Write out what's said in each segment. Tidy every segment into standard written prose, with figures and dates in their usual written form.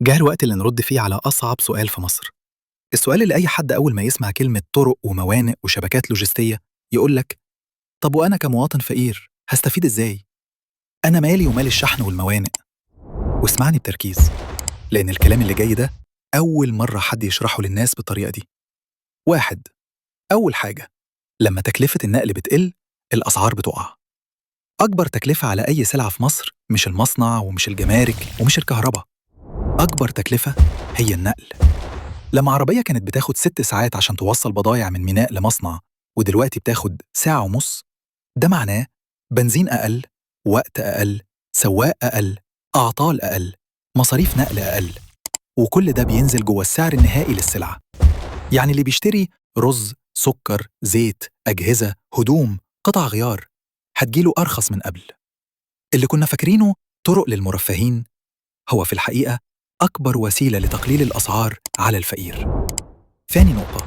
جه الوقت اللي نرد فيه على أصعب سؤال في مصر. السؤال اللي أي حد أول ما يسمع كلمة طرق وموانئ وشبكات لوجستية يقول لك: طب وأنا كمواطن فقير هستفيد إزاي؟ أنا مالي ومال الشحن والموانئ؟ واسمعني بتركيز، لأن الكلام اللي جاي ده أول مرة حد يشرحه للناس بالطريقة دي. واحد، أول حاجة، لما تكلفة النقل بتقل الأسعار بتقع. أكبر تكلفة على أي سلعة في مصر مش المصنع ومش الجمارك ومش الكهرباء، أكبر تكلفة هي النقل. لما عربية كانت بتاخد 6 ساعات عشان توصل بضايع من ميناء لمصنع، ودلوقتي بتاخد ساعة ونص، ده معناه بنزين أقل، وقت أقل، سواق أقل، أعطال أقل، مصاريف نقل أقل، وكل ده بينزل جوه السعر النهائي للسلعة. يعني اللي بيشتري رز، سكر، زيت، أجهزة، هدوم، قطع غيار، هتجيله أرخص من قبل. اللي كنا فاكرينه طرق للمرفهين هو في الحقيقة أكبر وسيلة لتقليل الأسعار على الفقير. ثاني نقطة،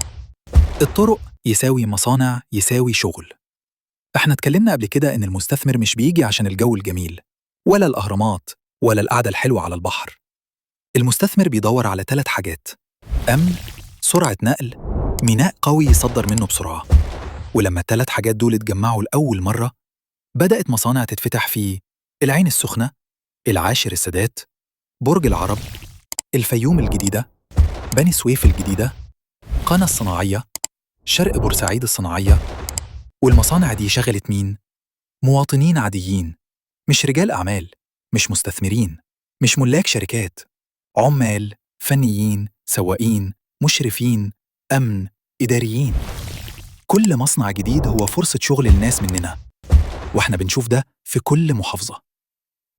الطرق يساوي مصانع يساوي شغل. احنا اتكلمنا قبل كده إن المستثمر مش بيجي عشان الجو الجميل، ولا الأهرامات، ولا القعدة الحلوة على البحر. المستثمر بيدور على 3 حاجات: أمن، سرعة نقل، ميناء قوي يصدر منه بسرعة. ولما ال3 حاجات دول اتجمعوا لأول مرة، بدأت مصانع تتفتح في العين السخنة، العاشر السادات، برج العرب، الفيوم الجديدة، بني سويف الجديدة، قنا الصناعية، شرق بورسعيد الصناعية. والمصانع دي شغلت مين؟ مواطنين عاديين، مش رجال أعمال، مش مستثمرين، مش ملاك شركات، عمال، فنيين، سواقين، مشرفين، أمن، إداريين. كل مصنع جديد هو فرصة شغل للناس مننا، واحنا بنشوف ده في كل محافظة.